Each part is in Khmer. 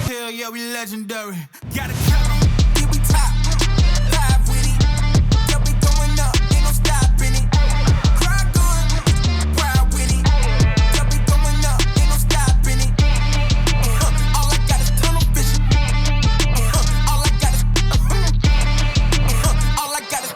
Hell yeah, we legendary. Gotta count 'em. Yeah, we top five with it. Yeah, we going up, ain't no stopping it. Cry good, proud with it. Yeah, we going up, ain't no stopping it. All I got is tunnel vision. All I got is. All I got is.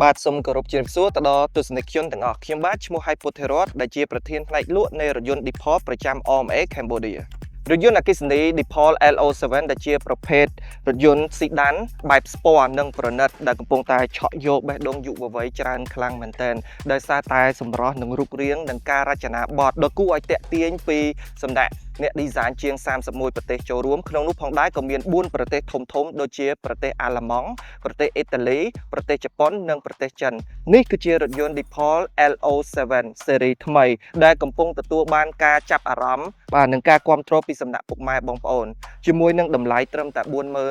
បាទសូមគោរពជំរាបសួរទៅដល់ទស្សនិកជនទាំងអស់ខ្ញុំបាទឈ្មោះហៃពុទ្ធិរតដែលជាប្រធានផ្នែកលក់នៃរថយន្ត Deepal ប្រចាំ RMA Cambodia។ រថយន្តអគ្គិសនី Deepal LO7 ដែលជាប្រភេទរថយន្តស៊ីដានបែបស្ពណ៌និងប្រណិតដែលកំពុងតែឆក់យកបេះដូងយុវវ័យច្រើនខ្លាំងមែនទែនដោយសារតែសម្រស់និងរូបរាងនិងការរចនាបថដ៏គួរឲ្យទាក់ទាញពីសំណាក់អ្នក design ជាង31ប្រទេសចូលរួមក្នុងនោះផងដែរក៏មាន4ប្រទេសធំៗដូចជាប្រទេសអាល្លឺម៉ង់ប្រទេសអ៊ីតាលីប្រទេសជប៉ុននិងប្រទេសចិននេះគឺជារថយន្ត Deepal LO7 ស៊េរីថ្មីដែលកំពុងទទួលបានការចាប់អារម្មណ៍បាទនិងការគាំទ្រពីសំណាក់ពុកម៉ែបងប្អូនជាមួយនឹងតម្លៃត្រឹមតែ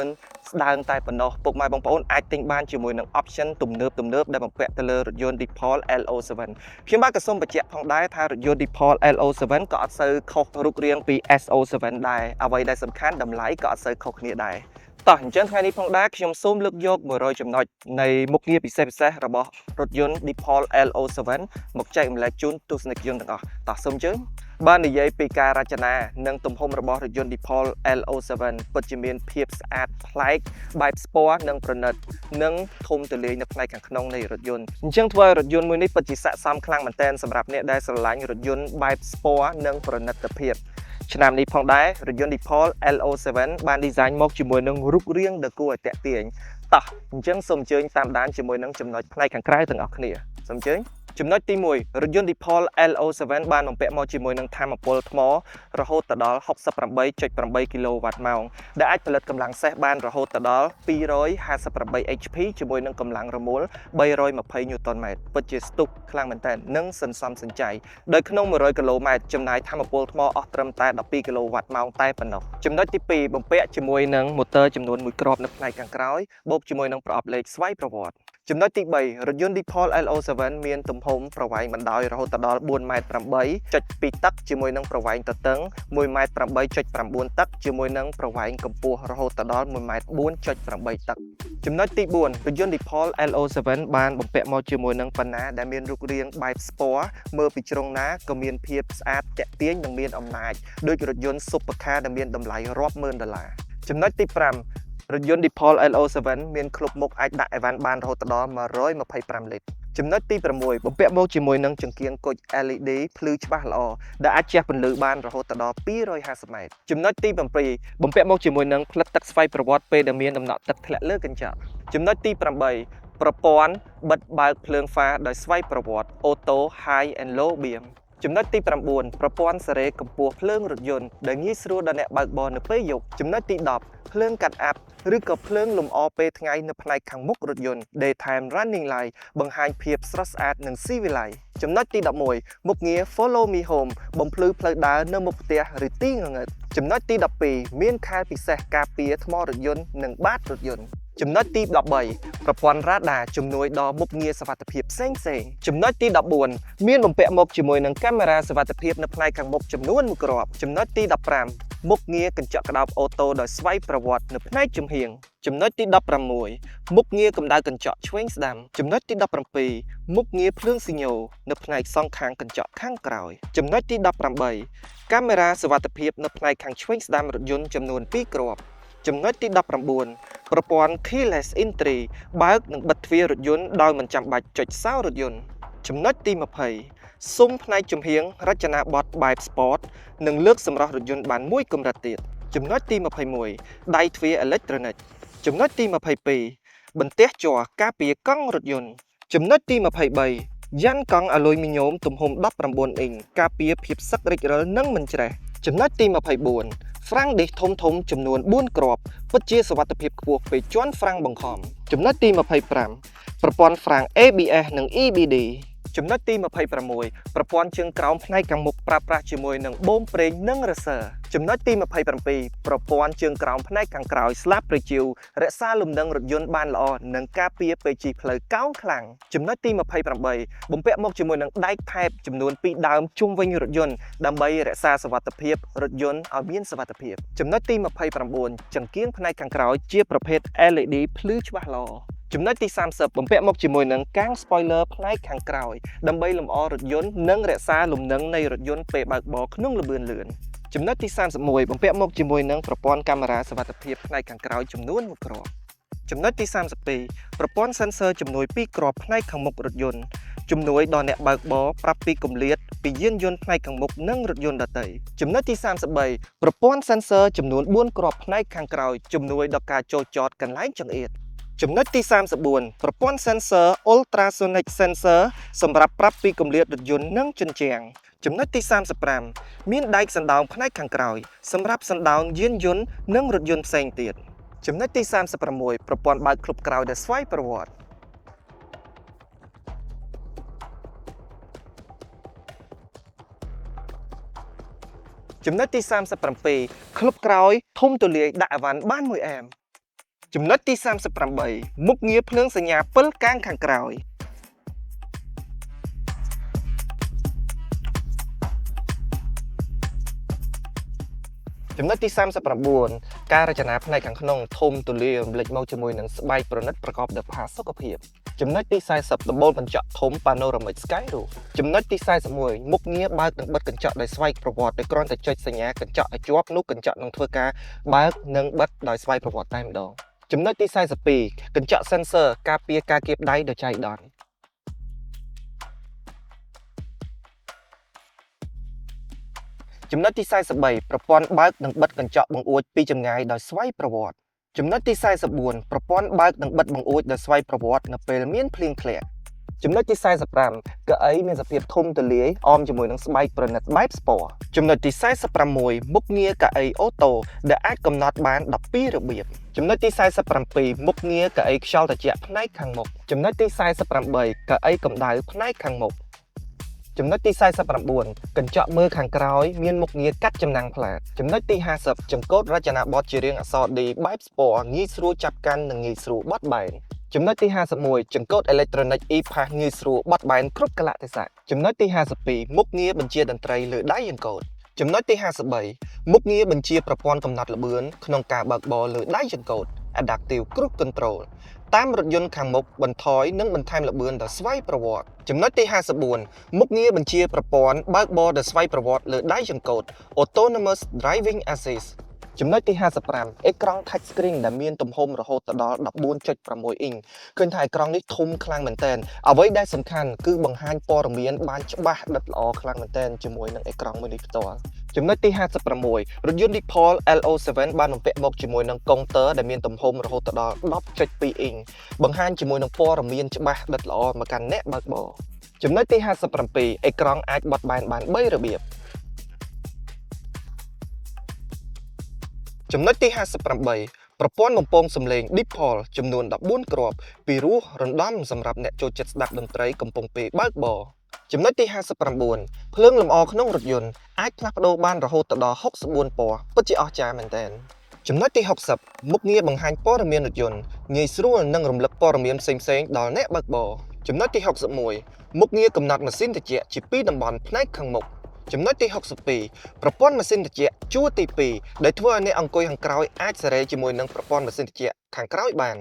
40000ស្ដើងតែប៉ុណ្ណោះពុកម៉ែបងប្អូនអាចទិញបានជាមួយនឹង option ទំនើបទំនើបដែលបំពាក់ទៅលើរថយន្ត Deepal LO7។ ខ្ញុំបាទក៏សូមបញ្ជាក់ផងដែរថារថយន្ត Deepal LO7 ក៏អត់សូវខុសរូបរាងពី SO7 ដែរអ្វីដែលសំខាន់តម្លៃក៏អត់សូវខុសគ្នាដែរតោះអញ្ចឹងថ្ងៃនេះផងដែរខ្ញុំសូមលើកយក100ចំណុចនៃមុខងារពិសេសពិសេសរបស់រថយន្ត Deepal LO7 មកចែករំលែកជូនទស្សនិកជនទាំងអស់តោះសូមអញ្ជើញបាទនិយាយពីការរចនានិងទំហំរបស់រថយន្ត Deepal LO7 ពិតជាមានភាពស្អាតប្លែកបែបស្ពណ៌និងប្រណិតនិងធំទូលាយនៅផ្នែកខាងក្នុងនៃរថយន្តអញ្ចឹងធ្វើឲ្យរថយន្តមួយនេះពិតជាស័ក្តិសមខ្លាំងមែនទែនសម្រាប់អ្នកដែលស្រឡាញ់រថយន្តបែបស្ពណ៌និងប្រណិតភាពឆ្នាំនេះផងដែររថយន្ត Deepal LO7 បាន design មកជាមួយនឹងរូបរាងដ៏គួរឲ្យទាក់ទាញតោះអញ្ចឹងសូមអញ្ជើញតាមដានជាមួយនឹងចំណុចផ្នែកខាងក្រៅទាំងអស់គ្នាសូមអញ្ជើញចំណុចទី1រថយន្ត Deepal LO7 បានបំពាក់មកជាមួយនឹងថាមពលថ្មរហូតដល់68.8គីឡូវ៉ាត់ម៉ោងដែលអាចផលិតកម្លាំងសេះបានរហូតដល់258 HP ជាមួយនឹងកម្លាំងរមួល320ញូតុនម៉ែត្រពិតជាស្ទុះខ្លាំងមែនទែននិងសន្សំសំចៃដោយក្នុង100គីឡូម៉ែត្រចំណាយថាមពលថ្មអស់ត្រឹមតែ12គីឡូវ៉ាត់ម៉ោងតែប៉ុណ្ណោះចំណុចទី2បំពាក់ជាមួយនឹងម៉ូទ័រចំនួនមួយគ្រាប់នៅផ្នែកខាងក្រោយបូកជាមួយនឹងប្រអប់លេខស្វ័យប្រវត្តិចំណុចទី3រថយន្ត Deepal LO7 មានទំហំប្រវែងបណ្ដោយរហូតដល់4ម៉ែត្រ8.2តឹកជាមួយនឹងប្រវែងទទឹង1ម៉ែត្រ8.9តឹកជាមួយនឹងប្រវែងកម្ពស់រហូតដល់1ម៉ែត្រ4.8តឹកចំណុចទី4រថយន្ត Deepal LO7 បានបំពាក់មកជាមួយនឹងបណ្ណាដែលមានរូបរាងបែបស្ពណ៌មើលពីជ្រុងណាក៏មានភាពស្អាតទាក់ទាញនិងមានអំណាចដូចរថយន្ត Supercar ដែលមានតម្លៃរាប់ម៉ឺនដុល្លារចំណុចទី5រថយន្ត Deepal LO7 មានក្លុបមុខអាចដាក់អីវ៉ាន់បានរហូតដល់125លីត្រចំណុចទី6បំពាក់មកជាមួយនឹងចង្កៀងគុជ LED ភ្លឺច្បាស់ល្អដែលអាចជះពន្លឺបានរហូតដល់250ម៉ែត្រចំណុចទី7បំពាក់មកជាមួយនឹងផ្លិតទឹកស្វ័យប្រវត្តិពេលដែលមានដំណក់ទឹកធ្លាក់លើកញ្ចក់ចំណុចទី8ប្រព័ន្ធបិទបើកភ្លើងហ្វាដោយស្វ័យប្រវត្តិ Auto High and Low Beam ចំណុចទី9ប្រព័ន្ធសេរីកម្ពស់ភ្លើងរថយន្តដែលងាយស្រួលដល់អ្នកបើកបរនៅពេលយប់ចំណុចទី10ភ្លើងកាត់អាប់ឬក៏ភ្លើងលម្អពេលថ្ងៃនៅផ្នែកខាងមុខរថយន្ត Daytime Running Light បង្ហាញភាពស្រស់ស្អាតនិងស៊ីវិល័យចំណុចទី11មុខងារ Follow Me Home បំភ្លឺផ្លូវដើរនៅមុខផ្ទះឬទីងងឹតចំណុចទី12មានខែលពិសេសការពារថ្មរថយន្តនិងបាតរថយន្តចំណុចទី13ប្រព័ន្ធរ៉ាដាជំនួយដល់មុខងារសុវត្ថិភាពផ្សេងផ្សេងចំណុចទី14មានបំពាក់មកជាមួយនឹងកាមេរ៉ាសុវត្ថិភាពនៅផ្នែកខាងមុខចំនួនមួយគ្រាប់ចំណុចទី15មុខងារកញ្ចក់ក្តោបអូតូដោយស្វ័យប្រវត្តិនៅផ្នែកចំហៀងចំណុចទី16មុខងារកម្ដៅកញ្ចក់ឆ្វេងស្ដាំចំណុចទី17មុខងារភ្លើងស៊ីញ៉ូនៅផ្នែកសងខាងកញ្ចក់ខាងក្រោយចំណុចទី18កាមេរ៉ាសុវត្ថិភាពនៅផ្នែកខាងឆ្វេងស្ដាំរថយន្តចំនួន2គ្រាប់ចំណុចទី19ប្រព័ន្ធ keyless entry បើកនិងបិទទ្វាររថយន្តដោយមិនចាំបាច់ចុចសោរថយន្តចំណុចទី20ស៊ុមផ្នែកចំហៀងរចនាបថបែប sport និងលើកសម្រស់រថយន្តបានមួយកម្រិតទៀតចំណុចទី21ដៃទ្វារអេឡិចត្រូនិកចំណុចទី22បន្ទះជ័រការពារកង់រថយន្តចំណុចទី23យ៉ាន់កង់អាលុយមីញ៉ូមទំហំ19អ៊ីងការពារភាពសឹករិចរិលនិងមិនច្រេះចំណុចទី24ហ្វ្រាំងឌីសធំធំចំនួន4គ្រាប់ពិតជាសុវត្ថិភាពខ្ពស់ពេលជាន់ហ្វ្រាំងបង្ខំចំណុចទី25ប្រព័ន្ធហ្វ្រាំង ABS និង EBD។ ចំណុចទី26ប្រព័ន្ធជើងក្រោមផ្នែកខាងមុខប្រើប្រាស់ជាមួយនឹងបូមប្រេងនិងរ៉ឺស័រចំណុចទី27ប្រព័ន្ធជើងក្រោមផ្នែកខាងក្រោយស្លាបប្រជៀវរក្សាលំនឹងរថយន្តបានល្អនិងការពារពេលជិះផ្លូវកោងខ្លាំងចំណុចទី28បំពាក់មកជាមួយនឹងដែកថែបចំនួន2ដើមជុំវិញរថយន្តដើម្បីរក្សាសុវត្ថិភាពរថយន្តឲ្យមានសុវត្ថិភាពចំណុចទី29ចង្គៀងផ្នែកខាងក្រោយជាប្រភេទ LED ភ្លឺច្បាស់ល្អចំណុចទី30បំពាក់មកជាមួយនឹងកាំង spoiler ផ្នែកខាងក្រោយដើម្បីលម្អរថយន្តនិងរក្សាលំនឹងនៃរថយន្តពេលបើកបរក្នុងល្បឿនលឿនចំណុចទី31បំពាក់មកជាមួយនឹងប្រព័ន្ធកាមេរ៉ាសុវត្ថិភាពផ្នែកខាងក្រោយចំនួន1គ្រាប់ចំណុចទី32ប្រព័ន្ធ sensor ជំនួយ2គ្រាប់ផ្នែកខាងមុខរថយន្តជំនួយដល់អ្នកបើកបរប្រាប់ពីគម្លាតពីយានយន្តផ្នែកខាងមុខនិងរថយន្តដទៃចំណុចទី33ប្រព័ន្ធ sensor ចំនួន4គ្រាប់ផ្នែកខាងក្រោយជំនួយដល់ការចូលចតកន្លែងចង្អៀតចំណុចទី34ប្រព័ន្ធ sensor ultrasonic sensor សម្រាប់ប្រាប់ពីគម្លាតរថយន្តនិងជញ្ជាំងចំណុចទី35មានដែកសណ្ដោងផ្នែកខាងក្រោយសម្រាប់សណ្ដោងយានយន្តនិងរថយន្តផ្សេងទៀតចំណុចទី36ប្រព័ន្ធបើកក្លុបក្រោយដោយស្វ័យប្រវត្តិចំណុចទី37ក្លុបក្រោយធំទូលាយដាក់អីវ៉ាន់បានមួយអែមចំណុចទី38មុខងារភ្លើងសញ្ញាពិលកាងខាងក្រោយចំណុចទី39ការរចនាផ្នែកខាងក្នុងធំទូលាយរំលេចមកជាមួយនឹងស្បែកប្រណិតប្រកបដោយផាសុកភាពចំណុចទី40ដំបូលកញ្ចក់ធំ Panoramic Sky Roof ចំណុចទី41មុខងារបើកនិងបិទកញ្ចក់ដោយស្វ័យប្រវត្តិដោយគ្រាន់តែចុចសញ្ញាកញ្ចក់ឲ្យជាប់នោះកញ្ចក់នឹងធ្វើការបើកនិងបិទដោយស្វ័យប្រវត្តិតែម្ដងចំណុចទី42កញ្ចក់ sensor ការពារការគៀបដៃដោយចៃដន្យចំណុចទី43ប្រព័ន្ធបើកនិងបិទកញ្ចក់បង្អួចពីចម្ងាយដោយស្វ័យប្រវត្តិចំណុចទី44ប្រព័ន្ធបើកនិងបិទបង្អួចដោយស្វ័យប្រវត្តិនៅពេលមានភ្លៀងធ្លាក់ចំណុចទី45កៅអីមានសភាពធំទូលាយអមជាមួយនឹងស្បែកប្រណិតបែបស្ពណ៌ចំណុចទី46មុខងារកៅអី auto ដែលអាចកំណត់បាន12របៀបចំណុចទី47មុខងារកៅអីខ្យល់ត្រជាក់ផ្នែកខាងមុខចំណុចទី48កៅអីកម្ដៅផ្នែកខាងមុខចំណុចទី49កញ្ចក់មើលខាងក្រោយមានមុខងារកាត់ចំណាំងផ្លាតចំណុចទី50ចង្កូតរចនាបថជារាងអក្សរ D បែបស្ពណ៌ងាយស្រួលចាប់កាន់និងងាយស្រួលបត់បែនចំណុចទី51ចង្កូតអេឡិចត្រូនិក e-pass ងាយស្រួលបត់បែនគ្រប់កាលៈទេសៈចំណុចទី52មុខងារបញ្ជាតន្ត្រីលើដៃចង្កូតចំណុចទី53មុខងារបញ្ជាប្រព័ន្ធកំណត់ល្បឿនក្នុងការបើកបរលើដៃចង្កូត Adaptive Cruise Control តាមរថយន្តខាងមុខបន្ថយនិងបន្ថែមល្បឿនដោយស្វ័យប្រវត្តិចំណុចទី54មុខងារបញ្ជាប្រព័ន្ធបើកបរដោយស្វ័យប្រវត្តិលើដៃចង្កូត Autonomous Driving Assist ចំណុចទី55អេក្រង់ touch screen ដែលមានទំហំរហូតដល់14.6អ៊ីងឃើញថាអេក្រង់នេះធំខ្លាំងមែនទែនអ្វីដែលសំខាន់គឺបង្ហាញព័ត៌មានបានច្បាស់ដិតល្អខ្លាំងមែនទែនជាមួយនឹងអេក្រង់មួយនេះផ្ទាល់ចំណុចទី56រថយន្ត Deepal LO7 បានបំពាក់មកជាមួយនឹងកុងទ័រដែលមានទំហំរហូតដល់10.2អ៊ីងបង្ហាញជាមួយនឹងព័ត៌មានច្បាស់ដិតល្អមកកាន់អ្នកបើកបរចំណុចទី57អេក្រង់អាចបត់បែនបាន3របៀបចំណុចទី58ប្រព័ន្ធបំពងសំឡេង Deepal ចំនួន14គ្រាប់ពីរោះរណ្ដំសម្រាប់អ្នកចូលចិត្តស្ដាប់តន្ត្រីកំពុងពេលបើកបរចំណុចទី59ភ្លើងលម្អក្នុងរថយន្តអាចផ្លាស់ប្ដូរបានរហូតដល់64ពណ៌ពិតជាអស្ចារ្យមែនទែនចំណុចទី60មុខងារបង្ហាញព័ត៌មានរថយន្តងាយស្រួលនិងរំលឹកព័ត៌មានផ្សេងៗដល់អ្នកបើកបរចំណុចទី61មុខងារកំណត់ម៉ាស៊ីនត្រជាក់ជាពីរតំបន់ផ្នែកខាងមុខចំណុចទី62ប្រព័ន្ធម៉ាស៊ីនត្រជាក់ជួរទី2ដែលធ្វើឲ្យអ្នកអង្គុយខាងក្រោយអាចសេរីជាមួយនឹងប្រព័ន្ធម៉ាស៊ីនត្រជាក់ខាងក្រោយបាន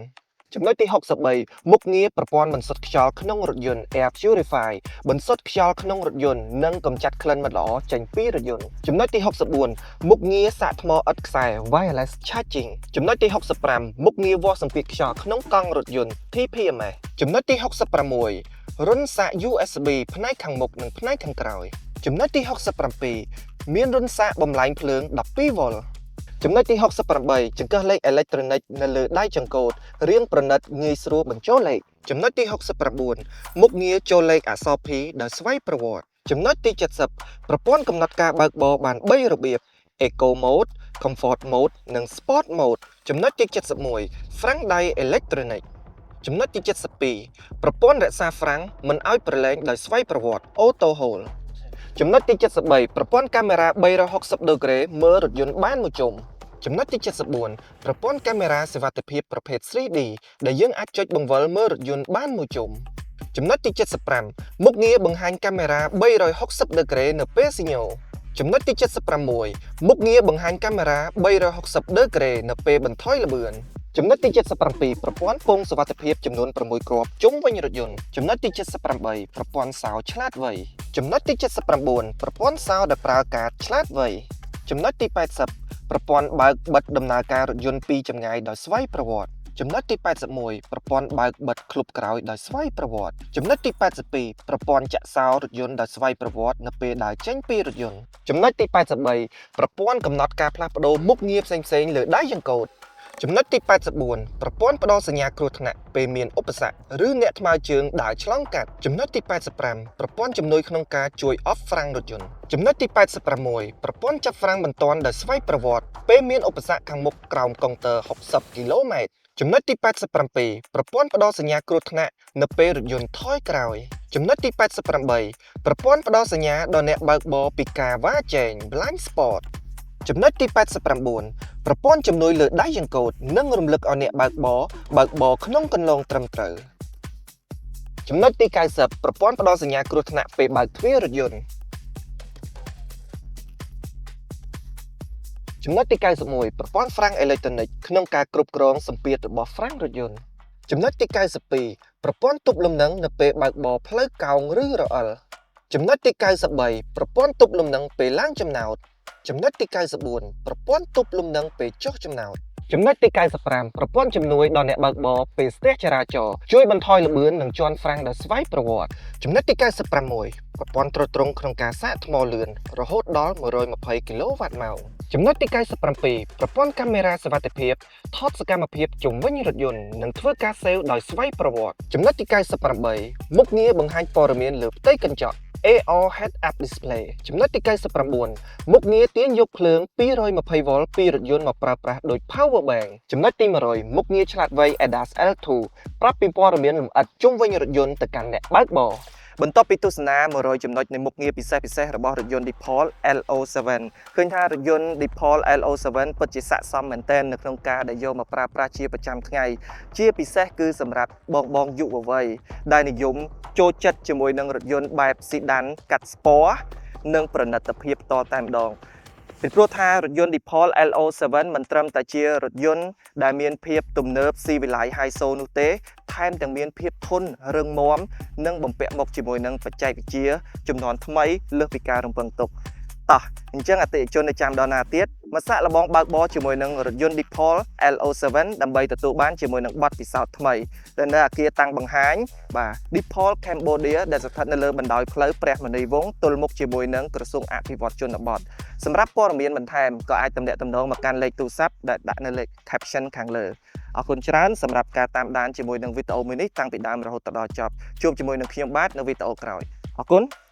ចំណុចទី63មុខងារប្រព័ន្ធបន្សុទ្ធខ្យល់ក្នុងរថយន្ត Air Purify បន្សុទ្ធខ្យល់ក្នុងរថយន្តនិងកម្ចាត់ក្លិនមិនល្អចេញពីរថយន្តចំណុចទី64មុខងារសាកថ្មឥតខ្សែ Wireless Charging ចំណុចទី65មុខងារវាស់សម្ពាធខ្យល់ក្នុងកង់រថយន្ត TPMS ចំណុចទី66រន្ធសាក USB ផ្នែកខាងមុខនិងផ្នែកខាងក្រោយចំណុចទី67មានរន្ធសាកបំលែងភ្លើង12វ៉ុលចំណុចទី68ចង្កឹះលេខអេឡិចត្រូនិកនៅលើដៃចង្កូតរាងប្រណិតងាយស្រួលបញ្ចូលលេខចំណុចទី69មុខងារចូលលេខអក្សរ P ដោយស្វ័យប្រវត្តិចំណុចទី70ប្រព័ន្ធកំណត់ការបើកបរបាន3របៀប Eco Mode, Comfort Mode និង Sport Mode ចំណុចទី71ហ្វ្រាំងដៃអេឡិចត្រូនិក ចំណុចទី72ប្រព័ន្ធរក្សាហ្វ្រាំងមិនឲ្យប្រឡែងដោយស្វ័យប្រវត្តិ Auto Hold។ ចំណុចទី73ប្រព័ន្ធកាមេរ៉ា360ដឺក្រេមើលរថយន្តបានមួយជុំចំណុចទី74ប្រព័ន្ធកាមេរ៉ាសុវត្ថិភាពប្រភេទ 3D ដែលយើងអាចចុចបង្វិលមើលរថយន្តបានមួយជុំចំណុចទី75មុខងារបង្ហាញកាមេរ៉ា360ដឺក្រេនៅពេលស៊ីញ៉ូចំណុចទី76មុខងារបង្ហាញកាមេរ៉ា360ដឺក្រេនៅពេលបន្ថយល្បឿនចំណុចទី77ប្រព័ន្ធពងសុវត្ថិភាពចំនួន6គ្រាប់ជុំវិញរថយន្តចំណុចទី78ប្រព័ន្ធសោឆ្លាតវៃចំណុចទី79ប្រព័ន្ធសោដែលប្រើកាតឆ្លាតវៃចំណុចទី80ប្រព័ន្ធបើកបិទដំណើរការរថយន្តពីចម្ងាយដោយស្វ័យប្រវត្តិចំណុចទី81ប្រព័ន្ធបើកបិទក្លុបក្រោយដោយស្វ័យប្រវត្តិចំណុចទី82ប្រព័ន្ធចាក់សោរថយន្តដោយស្វ័យប្រវត្តិនៅពេលដើរចេញពីរថយន្តចំណុចទី83ប្រព័ន្ធកំណត់ការផ្លាស់ប្ដូរមុខងារផ្សេងៗលើដៃចង្កូតចំណុចទី84ប្រព័ន្ធផ្ដល់សញ្ញាគ្រោះថ្នាក់ពេលមានឧបសគ្គឬអ្នកថ្មើរជើងដើរឆ្លងកាត់ចំណុចទី85ប្រព័ន្ធជំនួយក្នុងការជួយអប់ហ្វ្រាំងរថយន្តចំណុចទី86ប្រព័ន្ធចាប់ហ្វ្រាំងបន្ទាន់ដោយស្វ័យប្រវត្តិពេលមានឧបសគ្គខាងមុខក្រោមកុងទ័រ60គីឡូម៉ែត្រចំណុចទី87ប្រព័ន្ធផ្ដល់សញ្ញាគ្រោះថ្នាក់នៅពេលរថយន្តថយក្រោយចំណុចទី88ប្រព័ន្ធផ្ដល់សញ្ញាដល់អ្នកបើកបរពីការវ៉ាជែង blind spot ចំណុចទី89ប្រព័ន្ធជំនួយលើដៃចង្កូតនិងរំលឹកឲ្យអ្នកបើកបរបើកបរក្នុងគន្លងត្រឹមត្រូវចំណុចទី90ប្រព័ន្ធផ្ដល់សញ្ញាគ្រោះថ្នាក់ពេលបើកទ្វាររថយន្តចំណុចទី91ប្រព័ន្ធហ្វ្រាំងអេឡិចត្រូនិកក្នុងការគ្រប់គ្រងសម្ពាធរបស់ហ្វ្រាំងរថយន្តចំណុចទី92ប្រព័ន្ធទប់លំនឹងនៅពេលបើកបរផ្លូវកោងឬរអិលចំណុចទី93ប្រព័ន្ធទប់លំនឹងពេលឡើងចំណោតចំណុចទី94ប្រព័ន្ធទប់លំនឹងពេលចុះចំណោតចំណុចទី95ប្រព័ន្ធជំនួយដល់អ្នកបើកបរពេលស្ទះចរាចរណ៍ជួយបន្ថយល្បឿននិងជាន់ហ្វ្រាំងដោយស្វ័យប្រវត្តិចំណុចទី96ប្រព័ន្ធទ្រទ្រង់ក្នុងការសាកថ្មលឿនរហូតដល់120គីឡូវ៉ាត់ម៉ោងចំណុចទី97ប្រព័ន្ធកាមេរ៉ាសុវត្ថិភាពថតសកម្មភាពជុំវិញរថយន្តនិងធ្វើការ save ដោយស្វ័យប្រវត្តិចំណុចទី98មុខងារបង្ហាញព័ត៌មានលើផ្ទៃកញ្ចក់ AR Head Up Display ចំណុចទី99មុខងារទាញយកភ្លើង 220V ពីរថយន្តមកប្រើប្រាស់ដូច Power Bank ចំណុចទី100មុខងារឆ្លាតវៃ ADAS L2 ប្រាប់ពីព័ត៌មានលម្អិតជុំវិញរថយន្តទៅកាន់អ្នកបើកបរបន្ទាប់ពីទស្សនា100ចំណុចនៃមុខងារពិសេសពិសេសរបស់រថយន្ត Deepal LO7 ឃើញថារថយន្ត Deepal LO7 ពិតជាស័ក្តិសមមែនទែននៅក្នុងការដែលយកមកប្រើប្រាស់ជាប្រចាំថ្ងៃជាពិសេសគឺសម្រាប់បងបងយុវវ័យដែលនិយមចូលចិត្តជាមួយនឹងរថយន្តបែប sedan កាត់ sport និងប្រណិតភាពតតែម្ដងពីព្រោះថារថយន្ត Deepal LO7 មិនត្រឹមតែជារថយន្តដែលមានភាពទំនើបស៊ីវិល័យ high so នោះទេថែមទាំងមានភាពធន់រឹងមាំនិងបំពាក់មកជាមួយនឹងបច្ចេកវិទ្យាជំនាន់ថ្មីលើសពីការរំពឹងទុកតោះអញ្ចឹងអតិថិជននៅចាំដល់ណាទៀតមកសាកល្បងបើកបរជាមួយនឹងរថយន្ត Deepal LO7 ដើម្បីទទួលបានជាមួយនឹងបទពិសោធន៍ថ្មីដែលនៅអាគារតាំងបង្ហាញបាទ Deepal Cambodia ដែលស្ថិតនៅលើបណ្ដោយផ្លូវព្រះមុនីវង្សទល់មុខជាមួយនឹងក្រសួងអភិវឌ្ឍជនបទសម្រាប់ព័ត៌មានបន្ថែមក៏អាចទំនាក់ទំនងមកកាន់លេខទូរស័ព្ទដែលដាក់នៅលេខ caption ខាងលើអរគុណច្រើនសម្រាប់ការតាមដានជាមួយនឹងវីដេអូមួយនេះតាំងពីដើមរហូតដល់ចប់ជួបជាមួយនឹងខ្ញុំបាទនៅវីដេអូក្រោយអរគុណ។